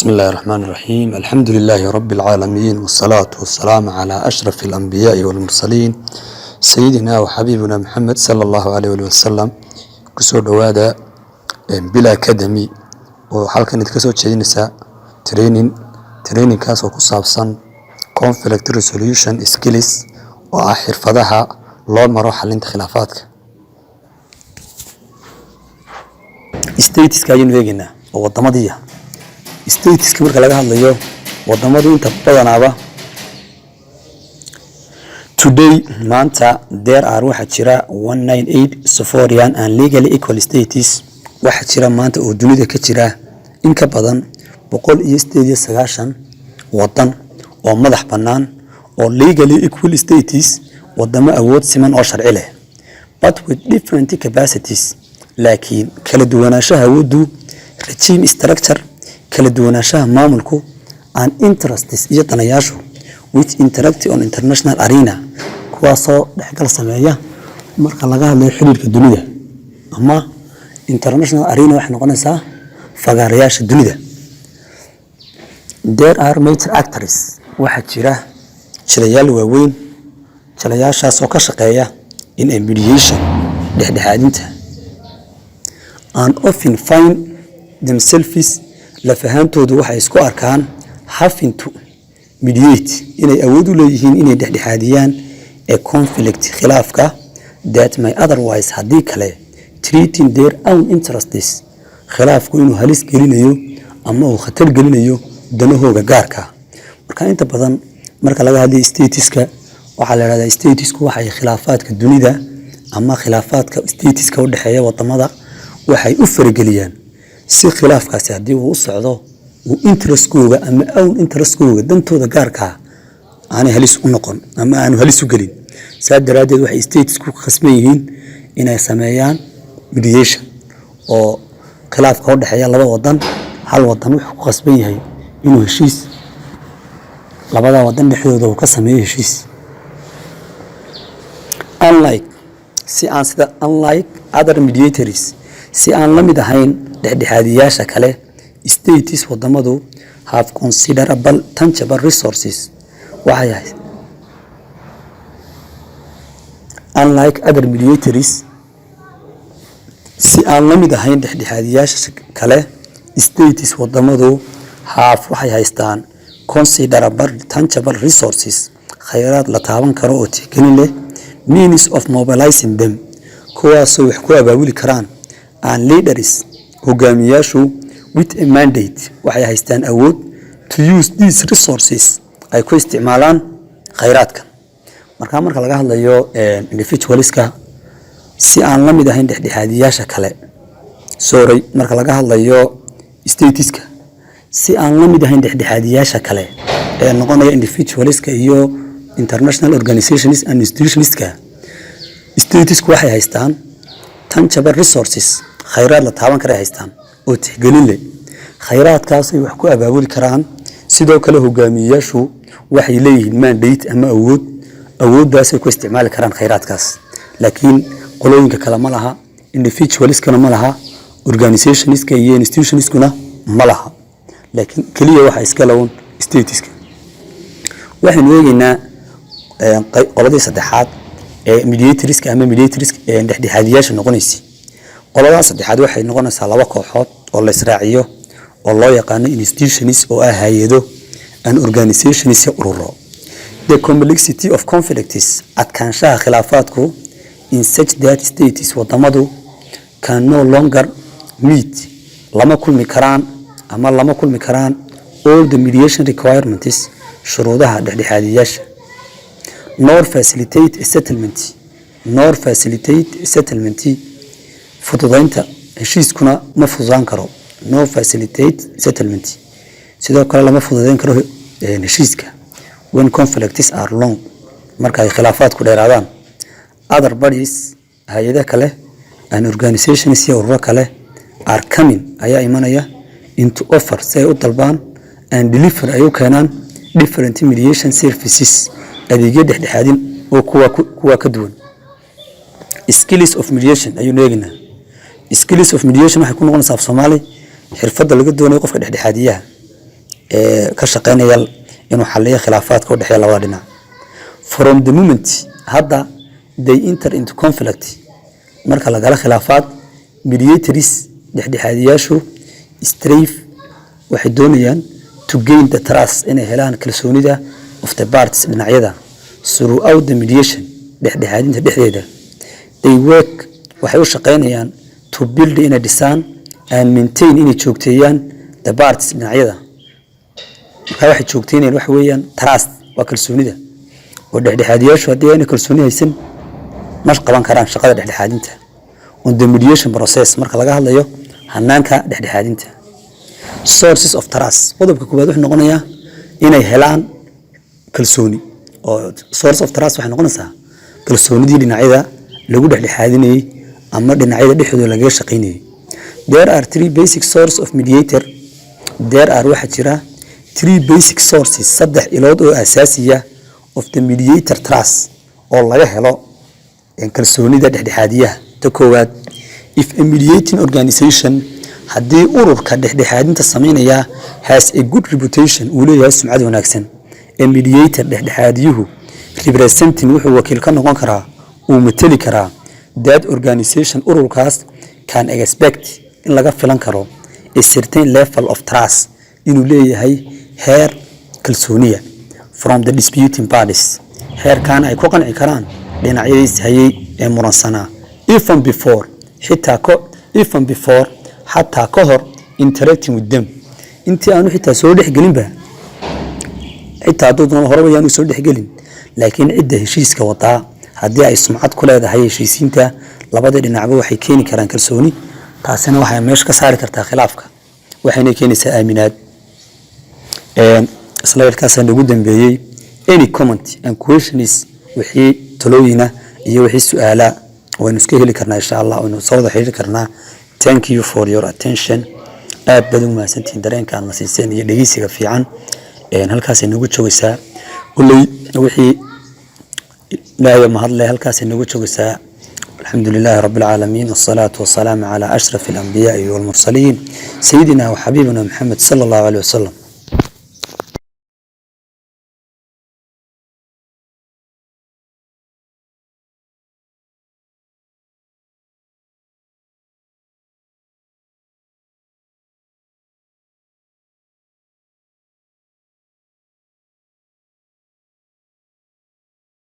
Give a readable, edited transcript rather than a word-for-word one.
بسم الله الرحمن الرحيم، الحمد لله رب العالمين، والصلاة والسلام على أشرف الأنبياء والمرسلين، سيدنا وحبيبنا محمد صلى الله عليه وسلم. Kusoo dhowaada Bila Academy oo halkan idinka soo jeedinaysa training, trainingkaas oo ku saabsan conflict resolution skills, oo ah xirfadaha loo maro xalinta khilaafaadka. Stateska ayaynu eegaynaa oo wadamadiiya. Stateska marka laga hadlayo wadamadu inta badanaaba today, maanta, there are, waxaa jira, 198 sovereign and legally equal states. Waxaa jira maanta oo dunida ka jira in ka badan 198 wadan oo madax bannaan oo legally equal states, wadamo awood siman oo sharci leh, but with different capacities, laakiin kala duwanaanshaha awooddu, regime structure, kala duwanaanshaha maamulku, and interests, iyo danayaashu, which interact on international arena, kuwaasoo dhexgal sameeya marka laga hadlayo xiriirka dunida ama international arena, waxay noqonaysaa fagaarayaasha dunida. There are major actors, waxaa jira jilayaal waaweyn, jilayaashaasoo ka shaqeeya in a mediation, dhexdhexaadinta, and often find themselves, lafahaantoodu waxay isku arkaan, having to mediate, inay awood u leeyihiin inay dhexdhexaadiyaan, a conflict, khilaafka, that may otherwise, haddii kale, threaten their own interests, khilaafku inuu halis gelinayo ama uu khatar gelinayo danahooga gaarka. Marka inta badan marka laga hadlayo stateska, waxaa la idhahdaa statesku waxay khilaafaadka dunida ama khilaafaadka stateska u dhexeeya wadamada waxay u farageliyaan si khilaafkaasi haddii uu u socdo uu interestkooga ama own interestkooga, dantooda gaarkaa, aanay halis u noqon ama aanu halis u gelin. Saa daraaddeed waxay states ku khasban yihiin inay sameeyaan mediation oo khilaafka u dhexeeya laba wadan. Hal wadan wuxuu ku khasban yahay inuu heshiis labada wadan dhexdooda uu ka sameeyo heshiis. Unlike, si aan sida, unlike other mediators, si aan la mid ahayn dhexdhexaadiyaasha kale, states, wadamadu, have considerable tangible resources, waxay ahayd, unlike other mediators, si aan la mid ahayn dhexdhexaadiyaasha kale, states, wadamadu, have, waxay haystaan, considerable tangible resources, khayraad la taaban karo oo tixgelin leh, means of mobilizing them, kuwaasoo wax ku abaabuli karaan, and leaders, hogaamiyaashu, with a mandate, waxay haystaan awood, to use these resources, ay ku isticmaalaan khayraadkan. Marka laga hadlayo individualska, si aan la mid ahayn dhexdhexaadiyaasha kale, sorry, marka laga hadlayo stateska, si aan la mid ahayn dhexdhexaadiyaasha kale ee noqonaya individualska iyo international organizations and institutionska, statesku waxay haystaan tangible resources, khayraad la taaban karay haystaan oo tixgelin leh. Khayraadkaasay wax ku abaabuli karaan. Sidoo kale hogaamiyeyaashu waxay leeyihiin mandate ama awood, awooddaasay ku isticmaali karaan khayraadkaas. Laakiin qolooyinka kale ma laha, individualskana ma laha, organizationska iyo institutionskuna ma laha, laakiin keliya waxa iska lawn stateska. Waxaynu eegeynaa qoladii saddexaad ee mediatorska ama mediatorska dhexdhexaadiyaasha noqonaysay. Qoladaha saddexaad waxay noqonaysaa laba kooxood oo la israaciyo oo loo yaqaano institutions, oo ah hay-ado, and organizations, ururo. The complexity of conflicts, adkaanshaha khilaafaadku, in such that states, wadamadu, can no longer meet, lama kulmi karaan ama lama kulmi karaan, all the mediation requirements, shuruudaha dhexdhexaadiyaasha, nor facilitate a settlement, nor facilitate a settlement, fududaynta heshiiskuna ma fududaan karo, nor facilitate settlement, sidoo kale lama fududayn karo heshiiska, when conflicts are long, marka ay khilaafaadku dheeraadaan. Other bodies, hay-ada kale, and organizations, iyo ururo kale, are coming, ayaa imanaya, into offer, si ay u dalbaan, and deliver, ay u keenaan, different mediation services, adeegyo dhexdhexaadin oo kuwa ka duwan. Skills of mediation ayaynu eegaynaa. Skills of mediation waxay ku noqonaysaa af Soomaali xirfadda laga doonayo qofka dhexdhexaadiyaha. Ee ka shaqeynaya inuu xaliyo khilaafaadka u dhexeeya labada dhinac. From the moment hadda they enter into conflict, marka lagala khilaafaad, mediators, dhexdhexaadiyaashu, strive, waxay doonayaan, to gain the trust, inay helaan kalsoonida, of the parties, dhinacyada. Throughout the mediation, dhexdhexaadinta dhexdeeda, they work, waxay u shaqeynayaan, to build, inay dhisaan, and maintain, inay joogteeyaan, the parties, dhinacyada. Markaa waxay joogteynayaan waxa weeyaan trust, waa kalsoonida, oo dhexdhexaadiyaashu haddii aanay kalsooni haysan ma qaban karaan shaqada dhexdhexaadinta. On the mediation process, marka laga hadlayo hanaanka dhexdhexaadinta, sources of trust, qodobka koowaad wuxuu noqonayaa inay helaan kalsooni, oo source of trust waxay noqonaysaa kalsoonidii dhinacyada lagu dhexdhexaadinayey ama dhinacyada dhexdooda lagaga shaqaynayay. There are three basic source of mediator. There are, waxaa jira, three basic sources, saddex ilood oo asaasiya, of the mediator trust, oo laga helo kalsoonida dhexdhexaadiyaha. Ta koowaad, if a mediating organization, haddii ururka dhexdhexaadinta samaynaya, has a good reputation, uu leeyahay sumcad wanaagsan, a mediator, dhexdhexaadiyuhu, representing, wuxuu wakiil ka noqon karaa, uu mateli karaa, that organization, ururkaas, can expect, in laga filan karo, a certain level of trust, inuu leeyahay heer kalsooniya, from the disputing parties, heerkan ay ku qanci karaan dhinacyadiis hayay ee muransanaa, even before, xitaa ko, even before, xataa ka hor, interacting with them, intii aanu xitaa soo dhexgelinba, xitaa hadduu doono horeba yaanu soo dhexgelin, laakiin cidda heshiiska wadaa haddii ay sumcad ku leedahay heshiisiinta labada dhinacba, waxay keeni karaan kalsooni. Taasina waxay meesha ka saari kartaa khilaafka, waxayna keenaysaa aaminaad. Slide-kaasaa nagu dambeeyey. Any comment and questions, wixii talooyina iyo wixii su-aala, waynu iska heli karnaa insha Allah, waynu soo wada xiriiri karnaa. Thank you for your attention. Aad baad ugu mahadsantihiin dareenka aad na siiseen iyo dhegeysiga fiican. Halkaasay nagu joogaysaa kulley wixii Ilaahay mahadle. Halkaasay nagu joogaysaa. الحمد لله رب العالمين، والصلاة والسلام على أشرف الأنبياء والمرسلين، سيدنا وحبيبنا محمد صلى الله عليه وسلم.